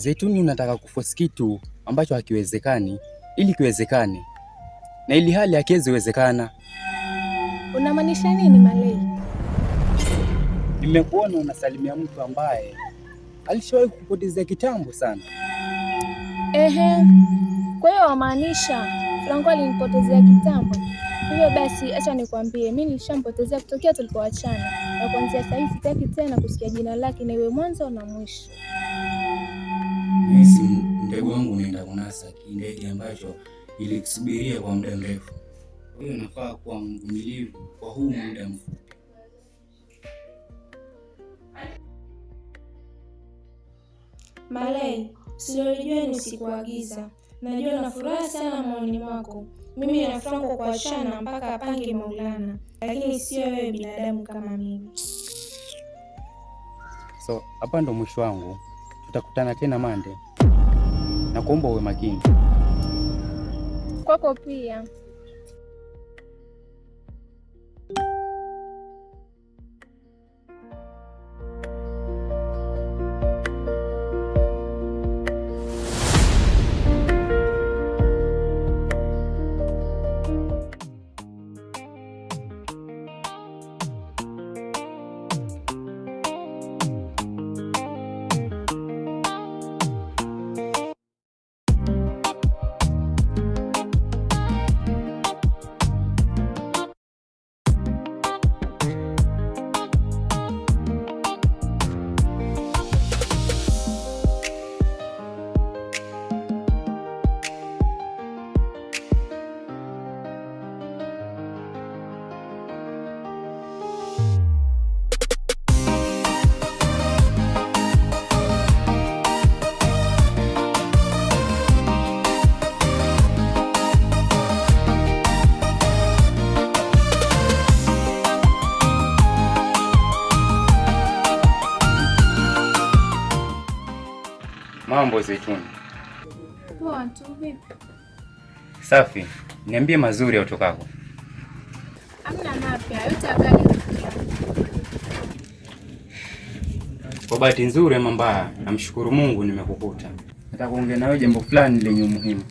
Zeituni, unataka kuforce kitu ambacho hakiwezekani ili kiwezekane, na ili hali hakiwezekana. Unamaanisha nini Malei? Nimekuona unasalimia mtu ambaye alishawahi kukupotezea kitambo sana. Ehe, kwa hiyo wamaanisha Franco alinipotezea kitambo? Hivyo basi acha nikwambie, mimi nilishampotezea kutokea tulipoachana, na kuanzia sasa hivi sitaki tena kusikia jina lake, na iwe mwanzo na mwisho. Nahisi ndege wangu unaenda kunasa kindege ambacho ilikisubiria kwa muda mrefu. Kwa hiyo nafaa kuwa mvumilivu kwa huu muda mfupi. Malei, silolijua ni usiku wa giza. Najua na furaha sana moyoni mwako. Mimi na Franco kuachana mpaka apange Maulana, lakini sio wewe binadamu kama mimi. So hapa ndo mwisho wangu, tutakutana tena Mande, na kuomba uwe makini. Kwako pia. Mambo Zeituni. Poa tu, vipi? Safi. Niambie mazuri ya utokako. Hamna mapya, yote ya kale. Kwa bahati nzuri ama mbaya, namshukuru Mungu nimekukuta. Nataka kuongea nawe jambo fulani lenye umuhimu.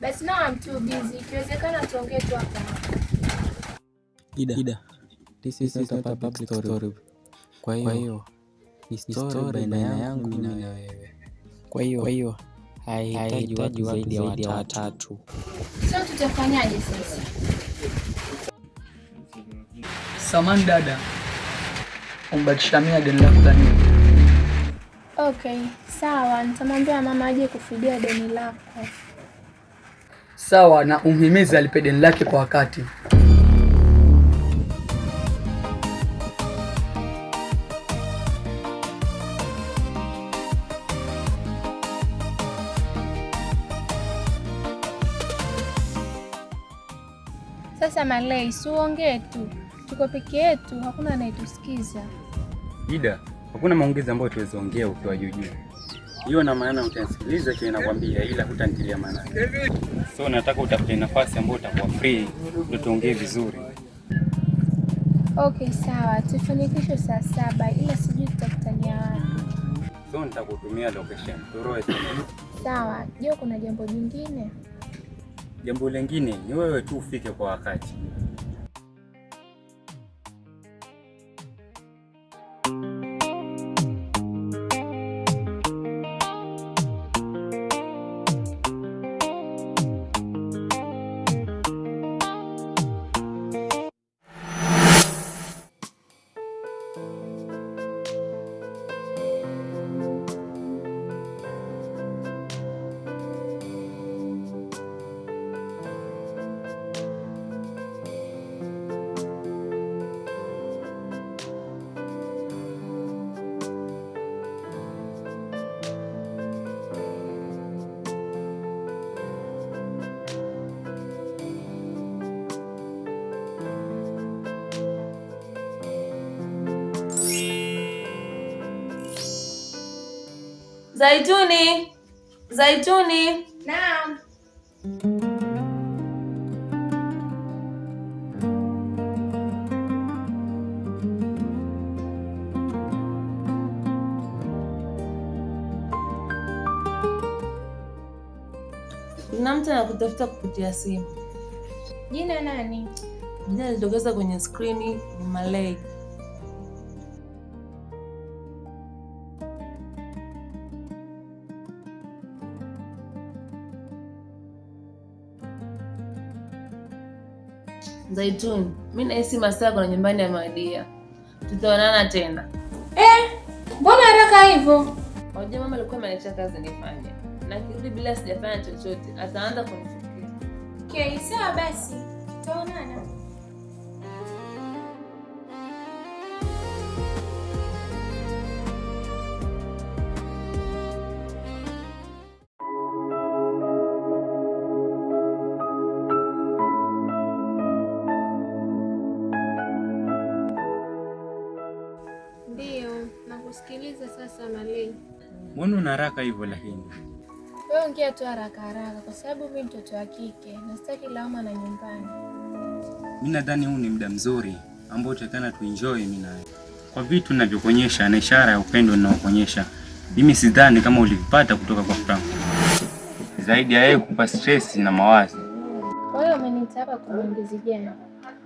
Basi now I'm too busy. Ikiwezekana tuongee tu hapa. Ida, this is not a public story. Kwa hiyo ni story baina yangu mimi na wewe. Kwa hiyo haihitaji watu zaidi ya watatu. So tutafanyaje sasa? Samani dada, umbakisha 100 deni lako la nini? Okay, sawa, nitamwambia mama aje kufidia deni lako. Sawa, na umhimize alipe deni lake kwa wakati. Sasa Malei, si uongee tu, tuko peke yetu, hakuna anayetusikiza. Ida, hakuna maongezi ambayo tuweza ongea ukiwa juu juu. Hiyo na maana utanisikiliza kile nakwambia, ila hutanitilia maana. So nataka utafute nafasi ambayo utakuwa free ndio tuongee vizuri. Okay, sawa, tufanye kesho saa 7, ila sijui tutakutania wapi. So nitakutumia location. Turoe. Sawa, je, kuna jambo jingine? Jambo lingine ni wewe tu ufike kwa wakati. Zaituni, Zaituni. Naam. Kuna mtu anakutafuta kupitia simu. Jina nani? Jina lilitokeza kwenye skrini ni Malay. Zaituni, mimi nahisi masaa kuna nyumbani amewadia. Tutaonana tena. Mbona haraka hivyo? Unajua mama alikuwa ameniacha kazi nifanye, na kirudi bila sijafanya chochote ataanza kunifikiria. Okay, sawa basi. Tutaonana. Ndiyo, nakusikiliza sasa Malay. Mbona una haraka hivyo lakini? Wewe ongea tu haraka haraka kwa sababu mimi mtoto wa kike na sitaki lawama na nyumbani. Mimi nadhani huu ni muda mzuri ambao tutakana tuenjoy mimi nawe. Kwa vitu ninavyokuonyesha na ishara ya upendo ninaokuonyesha, mimi sidhani kama ulivipata kutoka kwa Franco. Zaidi ya yeye kukupa stress na mawazo. Kwa hiyo umeniita hapa kwa maongezi gani?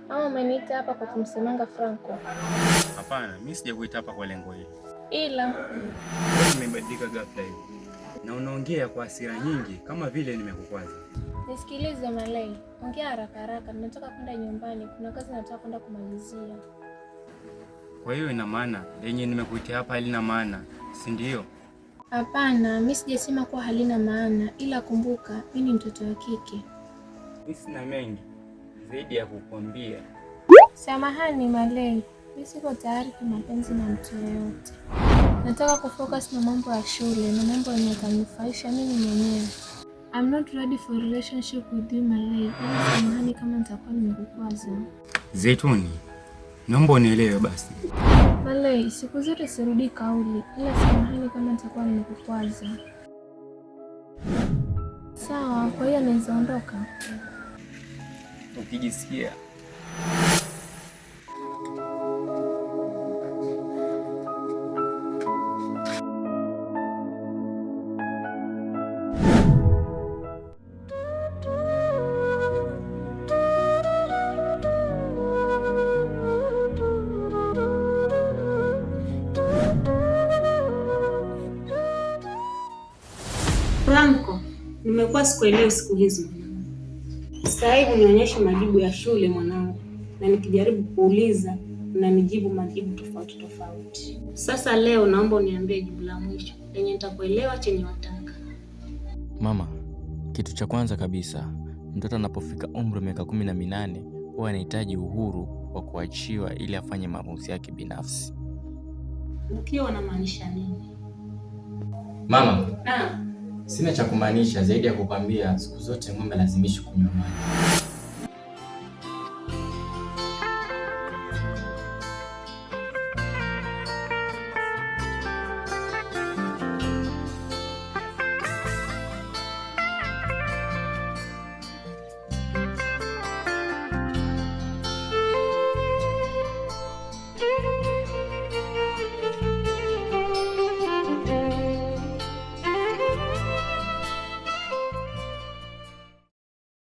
Ama umeniita hapa kwa kumsemanga Franco? Hapana, mimi sijakuita hapa kwa lengo hili. Ila Wewe umebadilika ghafla hivi na unaongea kwa hasira nyingi kama vile nimekukwaza. Nisikilize Malay, ongea haraka haraka, ninataka kwenda nyumbani, kuna kazi nataka kwenda kumalizia. Kwa hiyo ina maana lenye nimekuitia hapa halina maana, si ndio? Hapana, mi sijasema kuwa halina maana, ila kumbuka mi ni mtoto wa kike. Mimi sina mengi zaidi ya kukwambia. Samahani Malay, mi siko tayari kimapenzi na mtu yoyote. Nataka kufocus na mambo ya shule na mambo yenye yatanifaisha mimi mwenyewe. I'm not ready for relationship with you Malay, ila samahani kama nitakuwa nimekukwaza. Zaituni, naomba unielewe basi. Malay, siku zote sirudi kauli, ila samahani kama nitakuwa nimekukwaza. Sawa, kwa hiyo naweza ondoka. Ukijisikia Franco, nimekuwa sikuelewi siku hizi mwanangu. Sasa hivi unionyeshe majibu ya shule mwanangu, na nikijaribu kuuliza unanijibu majibu tofauti tofauti. Sasa leo naomba uniambie jibu la mwisho lenye nitakuelewa chenye wataka. Mama, kitu cha kwanza kabisa, mtoto anapofika umri wa miaka 18 huwa anahitaji uhuru wa kuachiwa ili afanye maamuzi yake binafsi. Ukiwa unamaanisha nini? Mama, Ah, sina cha kumaanisha zaidi ya kukwambia siku zote ng'ombe lazimishi kunywa maji.